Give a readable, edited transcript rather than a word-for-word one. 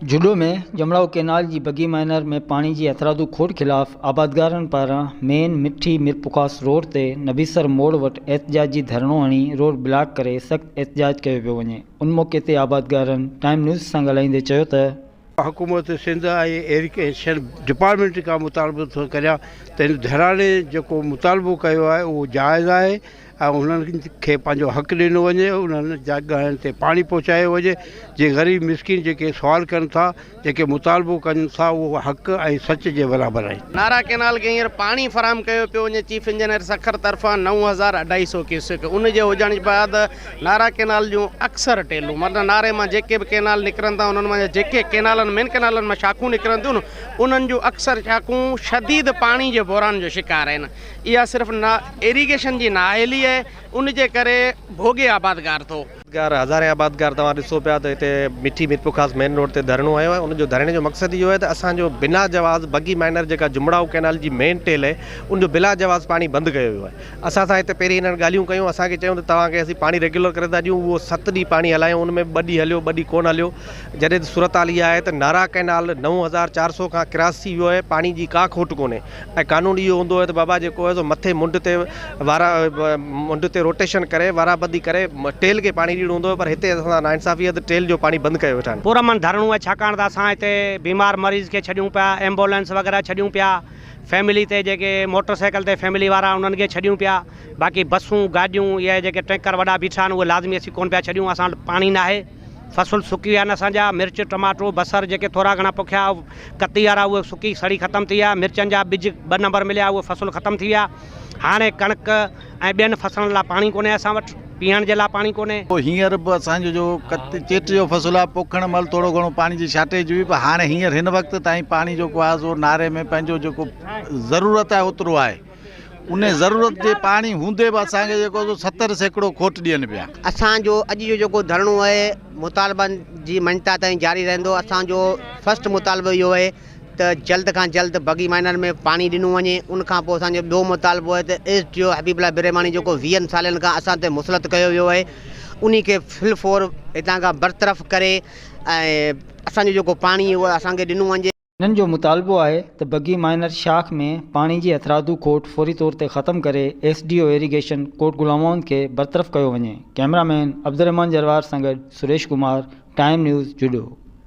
Jhuddo ۾ Jamrao canal جي Bagi minor ۾ پاڻي جي هٿرادو کوٽ خلاف آبادگارن پاران مين مٺي ميرپورخاص روڊ تي نبيسر موڙ وٽ احتجاجي ڌرڻو هڻي روڊ بلاڪ ڪري سخت احتجاج ڪيو پيو وڃي ان موقعي تي آبادگارن ٽائيم نيوز سان ڳالهائيندي چيو ته حڪومت سنڌ ۽ ايريگيشن ڊپارٽمينٽ کان مطالبو ٿو ڪريان ته هن ڌرڻي جيڪو مطالبو ڪيو آهي اهو جائز آهي ۽ انهن کي پنهنجو حق ڏنو وڃي، انهن جڳهين تي پاڻي پهچايو وڃي، جي غريب مسڪين جيڪي سوال ڪن ٿا، جيڪي مطالبو ڪن ٿا اهو حق ۽ سچ جي برابر آهي. نارا ڪئنال کي هينئر پاڻي فراهم ڪيو پيو وڃي، چيف انجنيئر سکر طرفان 9250 ڪيوسڪ ان جي هجڻ بعد نارا ڪئنال جون اڪثر ٽيلون معنيٰ ناري مان جيڪي به ڪئنال نڪرن ٿا انهن مان جيڪي ڪئنالن مين ڪئنالن مان شاخون نڪرن ٿيون انهن جون اڪثر شاخون شديد پاڻي جي بحران جو شڪار آهن. اها صرف نه ايريگيشن جي نااهلي آهي ان جي ڪري ڀوڳي آبادگار ٿو. آبادگار هزارين آبادگار توهان ڏسو پيا ته هتي مٺي ميرپورخاص مين روڊ تي ڌرڻو هنيو آهي ان جو ڌرڻي جو مقصد اهو آهي ته اسان جو بنا جواز بگي مائنر جيڪا جمڙائو ڪئنال جي مين ٽيل آهي ان جو بلا جواز پاڻي بند ڪيو ويو آهي اسان سان هتي پهرين هنن ڳالهيون ڪيون اسان کي چيون ته توهان کي اسين پاڻي ريگيولر ڪري ٿا ڏيون اهو ست ڏينهن پاڻي هلايو ان ۾ ٻه ڏينهن هليو ٻه ڏينهن ڪونه هليو جڏهن ته صورتحال اها آهي ته نارا ڪئنال 9400 کان ڪراس ٿي ويو آهي پاڻي جي ڪا کوٽ ڪونهي ۽ قانون اهو هوندو هو ته بابا جيڪو آهي سو مٿي منڍ تي وارا منڍ تي روٽيشن ڪري وارابندي ڪري ٽيل کي پاڻي ڏيڻو هوندو هو پر هتي اسان سان ناانصافي آهي ته ٽيل جو پاڻي بند ڪيو ويٺا آهن. پرامن ڌرڻو آهي ڇاڪاڻ ته اسان هتي بيمار مريض کي ڇڏيون پيا ايمبولينس وغيره ڇڏيون پيا فيملي تي جيڪي موٽر سائيڪل تي فيملي وارا انهن کي ڇڏيون پيا باقي بسون گاڏيون اهي جيڪي ٽينڪر وڏا بيٺا آهن اهي لازمي اسين ڪونه پيا ڇڏيون اسان وٽ پاڻي ناهي. فصل سڪي ويا آهن اسان جا، مرچ، ٽماٽو، بصر جيڪي ٿورا گهڻا پوکيا ڪتي وارا اهي سڪي سڙي ختم ٿي ويا، مرچن جا ٻج ٻه نمبر مليا اهي فصل ختم ٿي ويا، هاڻي ڪڻڪ ۽ ٻين فصلن لاء پاڻي ڪونهي اسان وٽ، پيئڻ جي لاء پاڻي ڪونهي. هينئر به اسان جو جو ڪتي چيٽ جو فصل آهي پوکڻ مهل ٿورو گهڻو پاڻي جي شارٽيج هئي پر هاڻي هينئر هن وقت تائين پاڻي جيڪو آهي سو ناري ۾ پنهنجو جيڪو ضرورت آهي اوترو آهي. انهي ضرورت جي پاڻي هوندي به اسان کي جيڪو سو 70% کوٽ ڏين پيا. اسان جو اڄ جو جيڪو ڌرڻو اهي مطالبن جي مڃتا تائين جاري رهندو اسان جو فرسٽ مطالبو اهو اهي ته جلد کان جلد بگي مائنر ۾ پاڻي ڏنو وڃي ان کان پوء اسان جو ٻيو مطالبو اهي ته ايس ڊي او حبيب الله برهماڻي جيڪو ويهن سالن کان اسان تي مسلط ڪيو ويو اهي انهي کي فل فور هتان کان برطرف ڪري ۽ اسان جو جيڪو پاڻي اهو اسان کي ڏنو وڃي. هنن جو مطالبو آهي ته بگي مائنر شاخ ۾ پاڻي جي هٿرادو کوٽ فوري طور تي ختم ڪري S D O irrigation Kot Ghulam Muhammad کي برطرف ڪيو وڃي. ڪئميرا مين عبدالرحمان جروار سان گڏ سريش ڪمار، ٽائيم نيوز، جهڏو.